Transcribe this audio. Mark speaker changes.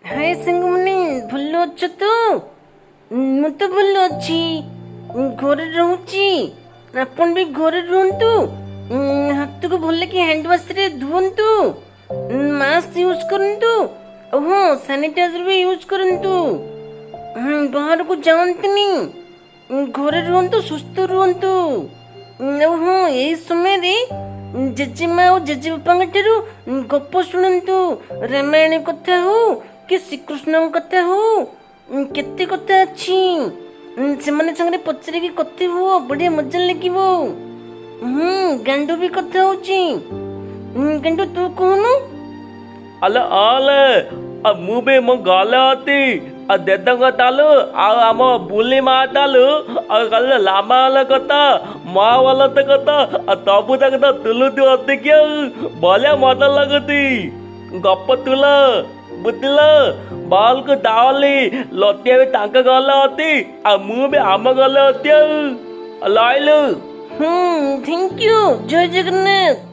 Speaker 1: ହାଏ ସାଙ୍ଗମାନେ, ଭଲ ଅଛ ତ? ମୁଁ ତ ଭଲ ଅଛି, ଘରେ ରହୁଛି। ଆପଣ ବି ଘରେ ରୁହନ୍ତୁ। ହାତକୁ ଭଲକି ହ୍ୟାଣ୍ଡ ୱାଶରେ ଧୁଅନ୍ତୁ, ମାସ୍କ ୟୁଜ୍ କରନ୍ତୁ ଆଉ ହଁ, ସାନିଟାଇଜର ବି ୟୁଜ୍ କରନ୍ତୁ। ବାହାରକୁ ଯାଆନ୍ତୁନି, ଘରେ ରୁହନ୍ତୁ, ସୁସ୍ଥ ରୁହନ୍ତୁ। ଆଉ ହଁ, ଏଇ ସମୟରେ ଜେଜେମା ଆଉ ଜେଜେବାପାଙ୍କ ଠାରୁ ଗପ ଶୁଣନ୍ତୁ। ରାମାୟଣ କଥା ହଉ କି ଶ୍ରୀକୃଷ୍ଣଙ୍କ କଥା ହଉ, କେତେ କଥା ଅଛି। ସେମାନେ ସାଙ୍ଗରେ ପଚାରିକି କଥା ହୁଅ, ବଢିଆ ମଜା ଲାଗିବ। ଗାଣ୍ଡୁ ବି କଥା ହଉଛି। ଗାଣ୍ଡୁ, ତୁ କହୁନୁ।
Speaker 2: ଆଲେ ଆଲେ, ଆଉ ମୁଁ ବି ମୋ ଘରେ ଅଛି। ଆଉ ଦେଦଙ୍କ ତାଲୁ ଆଉ ଆମ ବୁଲି ମା ତାଲୁ ଆଉ କାଲି ରାମାୟଣ କଥା, ମହାଭାରତ କଥା ଆଉ ସବୁ ଯାକ ତ ତୁଲୁତୁ ଅତିକି, ଆଉ ବଢିଆ ମଜା ଲାଗୁଛି ଗପ ତୁଲ, ବୁଝିଲ? ବାହାରକୁ ଯାଅଲି। ଲତିଆ ବି ତାଙ୍କ ଘରେ ଅଛି ଆଉ ମୁଁ ବି ଆମ ଘରେ ଅଛି। ଆଉ ରହିଲୁ।
Speaker 1: ହୁଁ, thank you. Jay Jagannath.